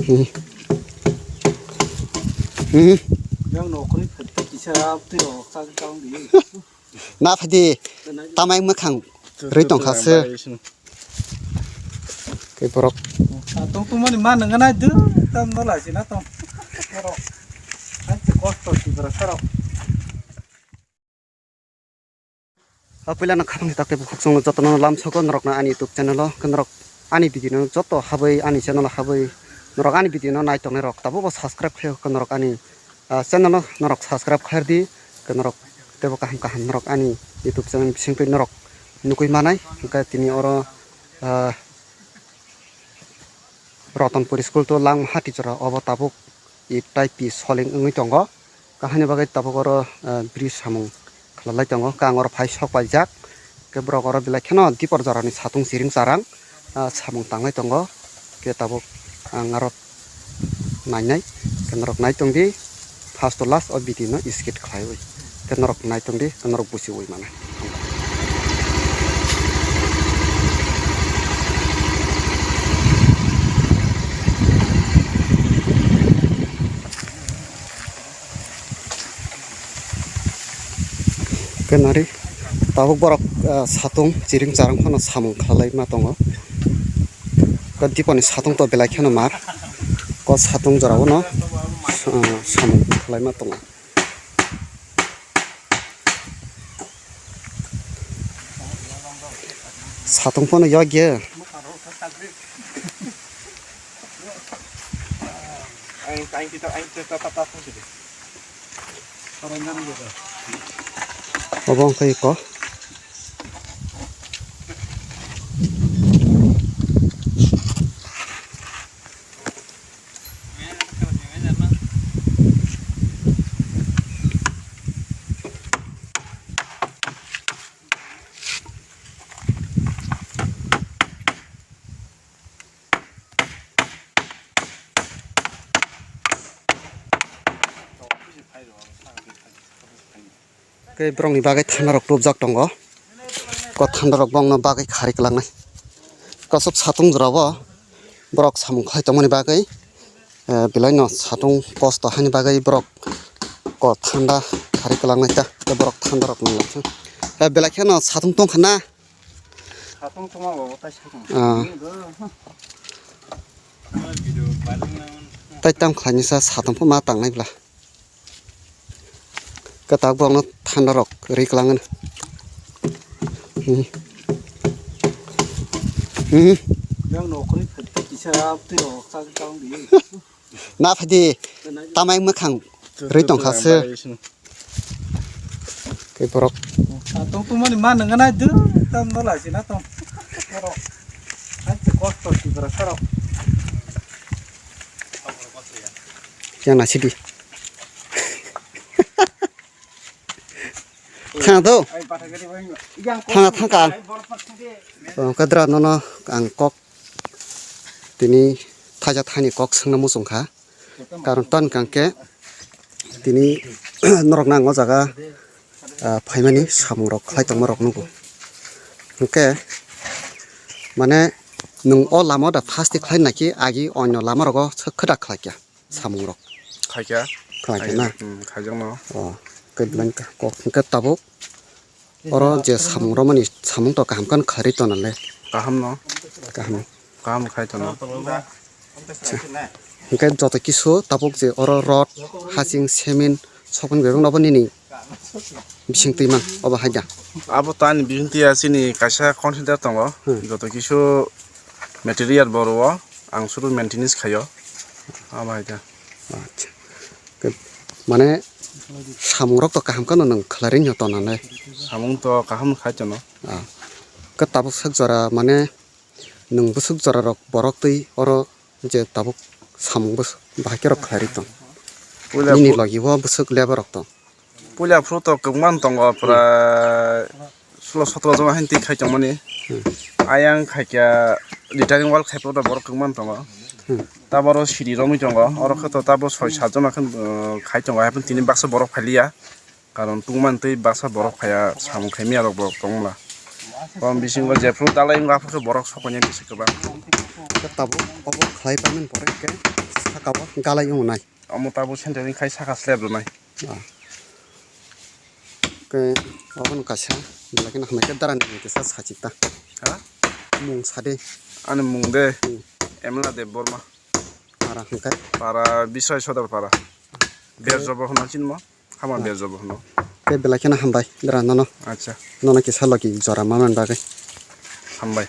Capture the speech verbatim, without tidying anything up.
Hmm. Hmm. Yang nokri kisa twi rok chak chang di. Na phadi tamai mwkhang rwi tongkha se. Kei borok. Tong tong mani ma nang nai dum tam no lai sina tong. Borok. Hai te kosto si borok sero. O puila no khapang tak tei bukhuk chwng jotono lam soko norok no ani YouTube channel o norok ani video no joto habwi ani channel o habwi norok ani video no nai tongnai rok tabuk bo subscribe khe norok ani ah, channel no norok subscribe khair di, ke norok tebo kaham kaham norok ani YouTube channel bising twi norok nugwi manai, hwnkhe tini oro ah, Rotonpur school to Langmaha teacher obo tabuk ip tai pi soling wngwi tongo, kahini bagwi tabuk oro ah, bridge samung khlai tongo, khe ang oro phai sok paijak, khe borok oro belai kheno dipor jorani satung chiring charang ah, samung tanglai tongo, khe tabuk ang aro nainai, khe norok nai tongdi, first to last o video no skip khlaiwi, khe norok nai tongdi, khe norok buchiwi manai. Khe nari tabuk borok ah, satung chiring charang phano samung khlai ma tongo. Khe diponi satung to belai kheno mar. Ko satung jora o no ah, samung khlai ma tongo. Satung phano yokya. Obo wngkha iko. Khe borokni bagwi thandarok tubjak tongo. Ko thandarok bongno bagwi khari kwlangnai. Kosok satung jora o borok samung khai tongmani bagwi, eh, belai no satung kosto haini bagwi borok ko thanda khari kwlangnai ta. Tei borok thandarok nang langkha. Eh, belai kheno satung tongkha na. Satung tongma bo tai satung. Ah. Tei tam khlainisa satung pho ma tangnai bla. Kwtal borokno thandarok ri kwlangano. Hmm. Hmm. Yang nokni kisa twi rok chak chak di. Na phadi tamai mwkhang ri tongkha se. Kei borok. Tong tong mani ma nang nai dum tam no lai sina tong. Borok. Hai kosto si borok saro. Yang nasi di. Thang do. Thang thang ka. Kadra nono ang kok tini thaja thani kok sengna muchung kha. Karon tan kangke tini norok nang o jaga ah, phaimani samung rok khlai tongma rok nugo. Hwnkhe mane nwng o lama da fasti khlai naki agi onyo lama rogo khwda khlai kya samung rok. Khaikya. Khlai kya na? Hmm, khaijakno. O, keblang ka kok hwnkhe tabuk. Oro je samung romani samung to kaham khan kharwi tona le. Kaham no. Kaham. Kaham khai tono. Hwnkhe joto kisu tabuk je oro rod, hasing, cement, sokoni bebak no obo nini bising twi man obo hai da. Abo tani bising twi ya chini kaisa concentrate tongo. Hmm. Joto kisu material boro o ang suru maintenance khaio. Abo hai da. Acha. Ke-, mane samung rok to kaham kano nwng khlai ringya tona le. Samung to kaham khai tono. Ah. Ke tabuk sak jora mane nwng bwswk jora rok borok twi oro je tabuk samung bwswk bahai khe rok khlai ri tong. Puila nini phu- logi o bwswk lebar rok tong. Puila phuru to kwbangma tongo, pura sulo sotro jona hinti khai tongmani. Hmm. Ayang khaikya retaining wall khai pura borok kwbangma tongo. Hmm. Taboro siri romwi tongo, oro khe to tabo soi sat jona khe, uh, khai tongo, haikhe tini baksa borok phailiya. Karon tungmani twi baksa borok phaiya samung khaimya rok bo tongmla. Bom bisingo jephru dalai wngkha, aphuru khe borok sokoni bisi kwbang. Khe tabuk obo khlai paimani pore khe Saka o galai wngnai. Omo tabuk centering khai saka slab rwnai. Ah. Ke obono kaisa belai kheno hambai khe dara ni kisa sachi ta. Ha? Mung sade. Ani mung de. Hmm. Emla Debbarma. Para hwnkhe? Para Biswai Sodar para. Berjobo hwno chinmo? Hama berjobo hwno. Ke belai kheno hambai dara nono. Acha. Nono kisa logi jora manani bagwi. Hambai.